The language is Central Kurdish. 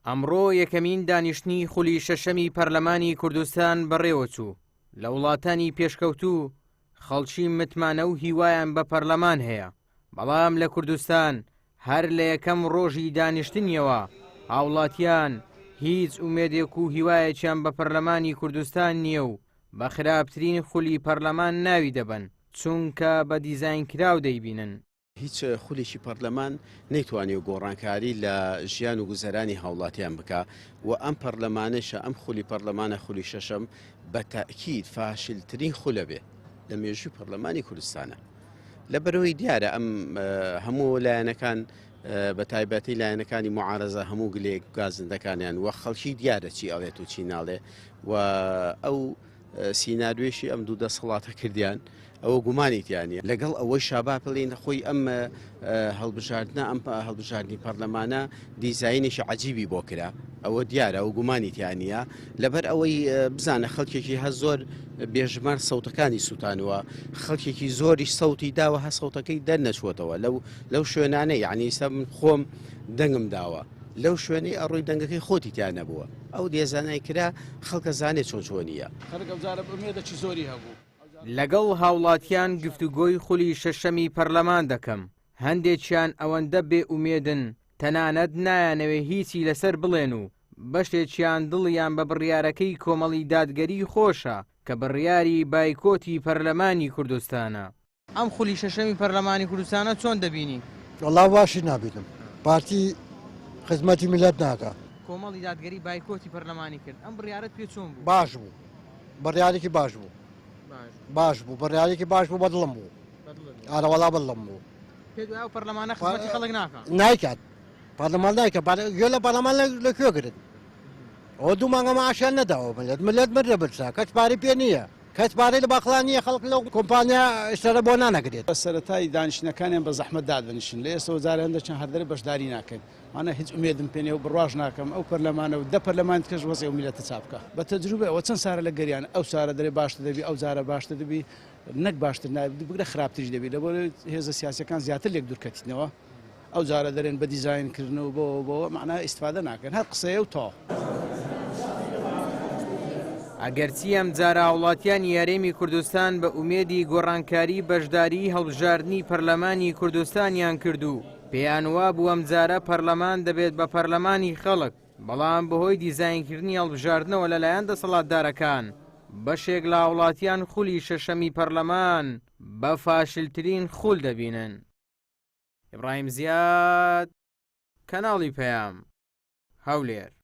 ئەمڕۆ یەکەمین دانیشتنی خولی شەشەمی پەرلەمانی کوردستان بەڕێوەچوو، لە وڵاتانی پێشکەوتوو خەڵکی متمانە و هیوایان بە پەرلەمان هەیە، بەڵام لە کوردستان هەر لە یەکەم ڕۆژی دانیشتنیەوە هاوڵاتیان هیچ ئومێدێک و هیوایەکیان بە پەرلەمانی کوردستان نییە و بە خراپترین خولی پەرلەمان ناوی دەبەن، چونکە بە دیزاینکراو دەیبینن. هیچ خولێکی پەرلەمان نەیتوانیوە گۆڕانکاری لە ژیان و گوزەرانی هاوڵاتیان بکا و ئەم پەرلەمانەیشە ئەم خولی پەرلەمانە خولی شەشەم بە تەئکید فاشلترین خولە بێ لە مێژووی پەرلەمانی کوردستانە لەبەرەوەی دیارە ئەم هەموو لایەنەکان بە تایبەتی لایەنەکانی معارەزە هەموو گلێک گازندەکانیان وە خەڵکی دیارە چی ئەڵێت و چی ناڵێ و ئەو سیناریۆیشی ئەم دوو دەسەڵاتە کردیان ئەوە گومانی تیا نیە. لەگەڵ ئەوەیشا با بڵێین خۆی ئەم هەڵبژاردنە ئەم هەڵبژاردنی پەرلەمانە دیزاینێکی عەجیبی بۆ کرا ئەوە دیارە ئەو گومانی تیا نییە لەبەر ئەوەی بزانە خەڵکێکی هە زۆر بێژمار سەوتەکانی سووتانوە خەڵکێکی زۆریش سەوتی داوە هە سەوتەکەی دەرنەچووەتەوە لەو لەو شوێنانە یعنی ئیستا من خۆم دەنگم داوە لەو شوێنەی ئەڕۆی دەنگەکەی خۆتی تیا نەبووە ئەو دێزانای کرا خەڵکە زانێ چۆن چۆنیە. خەڵک ئەوجارە ئومێدەکی زۆری هەبوو. لەگەڵ هاوڵاتیان گفتوگۆی خولی شەشەمی پەرلەمان دەکەم، هەندێکیان ئەوەندە بێ ئومێدن تەنانەت نایانەوێ هیچی لەسەر بڵێن و بەشێکیان دڵیان بە بڕیارەکەی کۆمەڵی دادگەری خۆشە کە بڕیاری بایکۆتی پەرلەمانی کوردستانە. ئەم خولی شەشەمی پەرلەمانی کوردستانە چۆن دەبینی؟ وەڵا باشی نابینم پارتی خزمەتی میللەت ناکا. کۆمەڵی دادگەری بایکۆتی پەرلەمانی کرد ئەم بڕیارەت پێ چۆن بوو؟ باش بوو بڕیارێکی باش بوو باش بوو بڕیارێکی باش بوو بەدڵم بوو ئارە وەڵا بەدڵم بوو. پێت وایە ئەو پەرلەمانە خزمەتی خەڵک ناکا؟ نایکات پەرلەمان نایکات گوێ لە پەرلەمان لە کوێ گرت ئەوە دوو مانگە معاشیان نەداوە ملت ملت مردە برسا کەس پارەی پێ نییە. کەس پارەی لە باخڵان نییە خەڵک لەو کۆمپانیا سەرە بۆ نانەگرێت. سەرەتای دانیشتنەکانیان بە زەحمەت دادەنیشن لە ئێستەوە جارێ هەندێکیان هەر دەرێ بەشداری ناکەن مانا هیچ ئومێدم پێ نیە و بڕواش ناکەم ئەو پەرلەمانە و دە پەرلەمانی تکەش وەزعی ئەو میللەتە چاک بکا. بە تەجروبە ئەوە چەند سارە لە گەریان ئەو سارە دەرێ باشتر دەبی ئەو جارە باشتر دەبی نەک باشتر نابی بگرە خراپتریش دەبی لەبەر هێزە سیاسیەکان زیاتر لێک دوورکەتینەوە. ئەو جارە دەرێن بە دیزاین کردن و بەوە بەوە مەعنا ئیستفادە ناکەن هەر قسەیە و تەواو. ئەگەرچی ئەمجارە هاوڵاتیانی هەرێمی کوردستان بە ئومێدی گۆڕانکاری بەشداریی هەڵبژاردنی پەرلەمانی کوردستانیان کرد و پێیان وابوو ئەمجارە پەرلەمان دەبێت بە پەرلەمانی خەڵک، بەڵام بەهۆی دیزاینکردنی هەڵبژاردنەوە لەلایەن دەسەڵاتدارەکان، بەشێک لە هاوڵاتیان خولی شەشەمی پەرلەمان بە فاشلترین خول دەبینن. ئیبراهیم زیاد، کەناڵی پەیام، هەولێر.